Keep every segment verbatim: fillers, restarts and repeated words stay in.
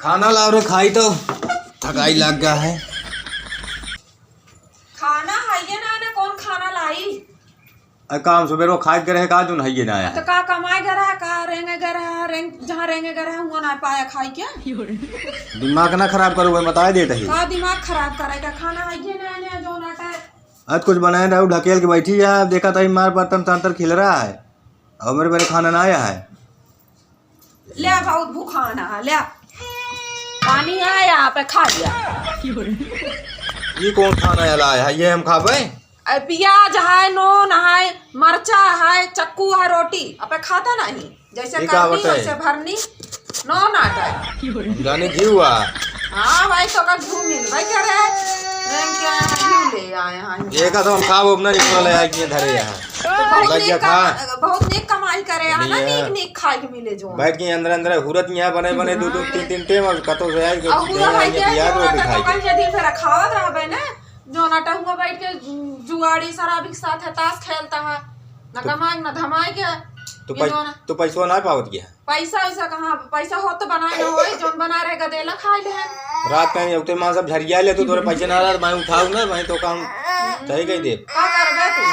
खाना लाव रे, खाई तो थकाई लाग गया है। खाना हइये ना, ना कौन खाना लाई? अरे काम सुबेरो खाए के रहे का, जो हइये ना आया है। तो का कमाए गए रहा, का रेंगे गए रहा, रेंग, जहाँ रेंगे गए रहा, हुआ ना पाया खाई के। दिमाग ना खराब करो, मैं बताए देत ही। का दिमाग खराब करे का, खाना हइये ना, ना जो ना आटा। आज कुछ बनाए ना, ढकेल के बैठी है, देखा था मार बर्तन तंत्र खिल रहा है, और मेरे मेरे खाना ना आया है। ले बहुत भूखाना है, ले। पानी है, यहाँ पे खा लिया। ये कौन खाना है लाया है? ये हम खाबे? अरे प्याज है, नून है, मरचा है, चक्कू है, रोटी। अबे खाता नहीं, जैसे ये का करनी, बटे? वैसे भरनी। नून आटा है। जाने घी हुआ। हाँ भाई, तो का घी मिल भाई, क्या रे? रंग क्या घी ले आए हैं? ये का तो हम खाबो अपना, निकल ले आए, ये धरे यहाँ। तो बहुत लग नीक गया खा। कमा-, बहुत नीक कमाई करे, है ना, नहीं है। नीक नीक खाए के मिले जो। बैठ के अंदर अंदर हुरत यहाँ बने बने दो दो तीन तीन टेम, और कतो से आए, और हुरत है ये के बियाह जो रोटी ना खाए तो के। कल यदि फिर खावत रहबे ना, जो ना टहुआ बैठ के जुआड़ी शराबी के साथ है, ताश खेलता है, ना तो कमाए ना धमाए के। तो ये पै-, जो ना तो पैसवा ना पावत गया। पैसा वैसा कहाँ, पैसा हो तो बनाए ना होए, जोन बना रहे गदेला खाए ले हैं। रात का ही उठे माँ सब झरिया ले, तू तोरे पैसे ना रहा, मैं उठाऊ ना, मैं तो काम सही कह दे। का करबे तू?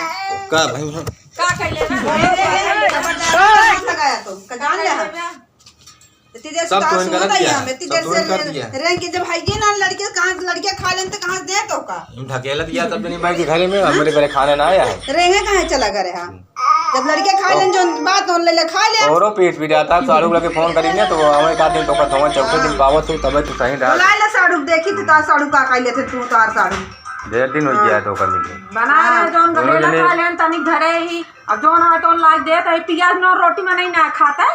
का भाई हम का कह लेना? जबरदस्ती लगाया तू, का जान ले हम। इतनी देर से सब कहाँ तोहन सोता गलत ही किया, हम, इतनी सब देर तोहन से गलत किया। रेंग के जब है ये ना लड़के, कहाँ से लड़के खा लेन तो कहाँ से दे तो का? हम ढकेलत गया तब जनी भाई के घरे में, हमरे बरे खाना ना आया है। रेंगे कहाँ चला गए रहा? जब लड़के खा लेन, जो बात होन ले, ले खा ले। औरो पेट पिरात, साढ़ू लगे फोन करी ना, तो हमें का दिन तो का धोवा चौथे दिन पावत हो, तबे तो सही डाल। बुला ले साढ़ू, देखी तो तार साढ़ू का खाई लेते तू, तार साढ़ू। ढेर दिन हो गया है तो कर लीजिए। बना रहे हाँ। जौन का दोनों बेला जने खा लेन, तनिक धरे ही। अब जौन है तौन लाग देत है, पियाज नौ रोटी में नहीं ना खाते।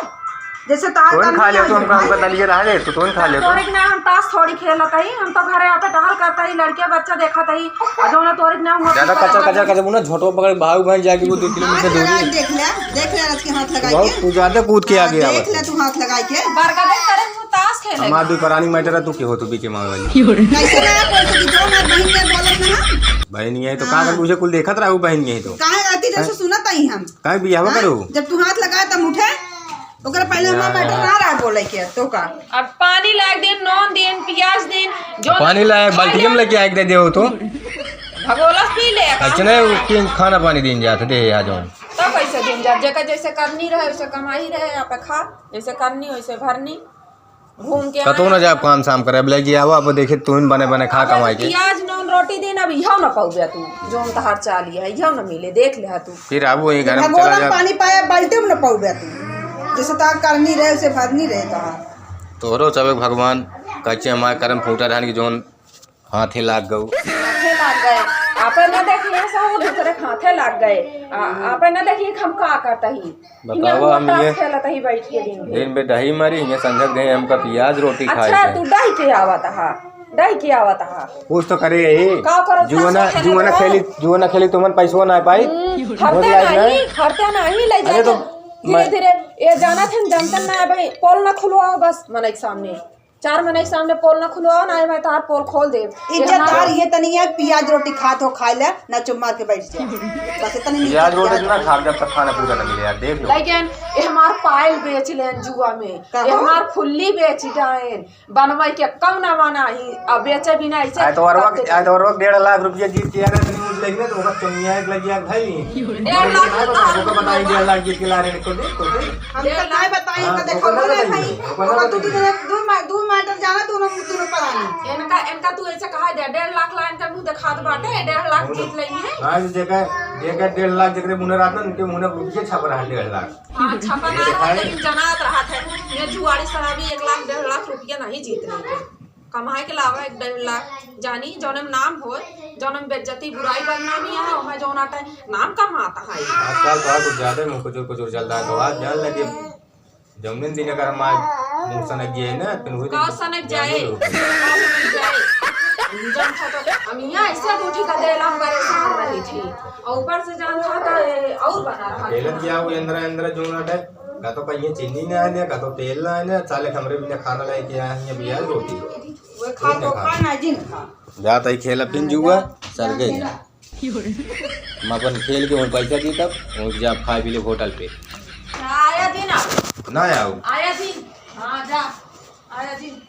जैसे तार तोन कम खा ले, नहीं तोन है। काम का दलिया रहा ले, तो तोन खा ले तो। तोरे के ना हम ताश थोड़ी खेलत हई, हम तो घरे आपे टहल करत हई, लड़के बच्चा देखत हई, आ जौन तोरे के ना हम ज्यादा कचर कचर करते, वो ना झोटो पकड़ भाग भाग जाके वो दो किलोमीटर दूरी। देख ले, देख ले आज के हाथ लगा बहुत के। तू ज्यादा कूद के हाँ, आगे देख आवत ले है। तू हाथ लगा के। बरगदे करे मुँह ताश खेले। हमार दुई परानी मैटर है, तू के हो, तू बीचे मांगे वाली। कैसे ना कोई तो जो हमार बहिन के बोलत ना। बहिन ये तो का हाँ। कर पूछे, कुल देखत रहू बहिन ये तो। काहे रहती जैसे हैं? सुनत आई हम। काहे बियाह हाँ? करू? जब तू हाथ लगाए तब उठे। ओकरा पहले हमार बियाह मैटर ना रहा बोले के, तो का? अब पानी लाग दिन, नून दिन, पियाज दिन, जो पानी लाए, बाल्टी में लेके आके दे दे हो तो। भगोलस पी ले, काम अच्छा नहीं, ना। उसके खाना पानी दिन जात दे आ जाओ। तब कैसे दिन जात? जेकर जैसे करनी रहे, वैसे कमाई रहे, आप खा, जैसे करनी, वैसे भरनी। घूम के कतौ आए। ना जाब काम साम करे, अब लइके आवा, अब देखे तुहिन बने बने खा अब कमाई के। पियाज नून रोटी दिन, अब इहो न पउबे तू, जौन तहार चाली है, इहो न मिले, देख ले तू। फिर आबू वही घर में भगोना चला जा। पानी पाए, बाल्टी में न पउबे तू, जैसे तहार करनी रहे, उसे भरनी रहे तहार। तोहरो सब एक भगवान, कच्चे हमारे करम फूटा रहन की जौन हाथे लाग गऊ। हाथे लाग गए। आपे न देखिए सब दूसरे के हाथे लाग गए। आ, आपे न देखिए कि हम का करता ही। बतावा, हियाँ हम ताश ये खेलत ही बैठ के दिन भर। दिन भर दही मारी, हियाँ संझक गए हमका पियाज रोटी खाए अच्छा, के। तू दही के आवत हा, दही के आवत हा। कुछ तो करे यही। का करो, जुआना, ताश खेलत जुआना हो? खेली, जुआना खेली तुमन पैसो ना पाई। हम्म, भोज हरते लायक नहीं, नहीं। हरते नहीं, ले अरे जाते। तो धीरे मैं धीरे, ये जाना थे, जनतन ना है भाई, पोल ना खुलवाओ बस मनई के सामने। चार मनई के सामने पोल ना खुलवाओ ना, मैं तार पोल खोल देब। इज्जत ये हमार तार ये तनी है, पियाज रोटी खात हो, खाए ले, ना चुप मार के बैठ जा। बस इतनी नहीं पियाज रोटी इज्जत ना है। खाब जब तक खाना पूरा ना मिले यार, देख लो। लेकिन ये हमार पायल बेच लेन जुआ में, का ये हो? हमार फुल्ली बेच जाएन, बनवाई के कम ना मना ही, अब बेचे बिना ऐसे आए तो अरवा, कब आए तो अरवा डेढ़ लाख रुपया जीत के आ रहे हैं, लेकिन तो ओकर चुनिया एक लगिया भाई। डेढ़ लाख ओकर बताई, डेढ़ लाख जीत के ला रहे हैं, खुद, खुद। हम तो नहीं बताई, हाँ, तो देखो, ओकर ना बोले बताइए, भाई, ओकर ना ओकर तू बताइए। तो दू मा-, दू मैटर जाना, दोनों, दोनों परानी। इनका, इनका तू ऐसे कहा दे, डेढ़ लाख ला इनका मुंह दिखात बाटे, डेढ़ लाख जीत लेंगे। हाँ, जेकर, जेकर डेढ़ लाख जेकरे मुंह रहत ना, उनके मुंह में रुपये छप रहा है, डेढ़ लाख। हाँ, छपा ना रहा, लेकिन जनात रहा था, ये जुआड़ी शराबी एक लाख, डेढ़ लाख रुपया नहीं जीत लेंगे। कमाए के लावा एक डेढ़ लाख, जानी, जौने में नाम होए, जौने में बेइज्जती, बुराई, बदनामी है, ओमे जौन आटा है, नाम कमाता है। आजकल तो कुछ ज्यादा ही मुंह कुचुर कुचुर चलता है, तो आज जान लगे, जौने दिन अगर हमारे मुंह सनक गया है ना, फिर वही दिन का सनक जाने जाए? लोग। का सनक जाए? जौन था तो हम यहाँ ऐसे उठी का देला हम परेशान रही थी, और ऊपर से जान था तो, ए, और बना रहा था। खेलत गया वो अंदर अंदर जौन आटा है, का तो पहिए चीनी ना आने, का तो तेल ना आने, साले हमरे बिना खाना लेके आए हैं, अभी यार रोटी। वो खा तो खा ना जिन खा। जात ही खेला पिन जुआ, सर गए। हम अपन खेल के वहीं पैसा जीतब, वहीं जा खाए पी ले होटल पे। आया दिन आ। ना आओ। आया दिन। हाँ, जा। आया दिन।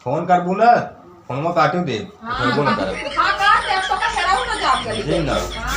फोन करबू ना, फोनवा काटू दे, हाँ। उठेबो ना करब। हाँ, काट दे, अब तो का हेराऊ ना जाब करी। जी ना। हाँ।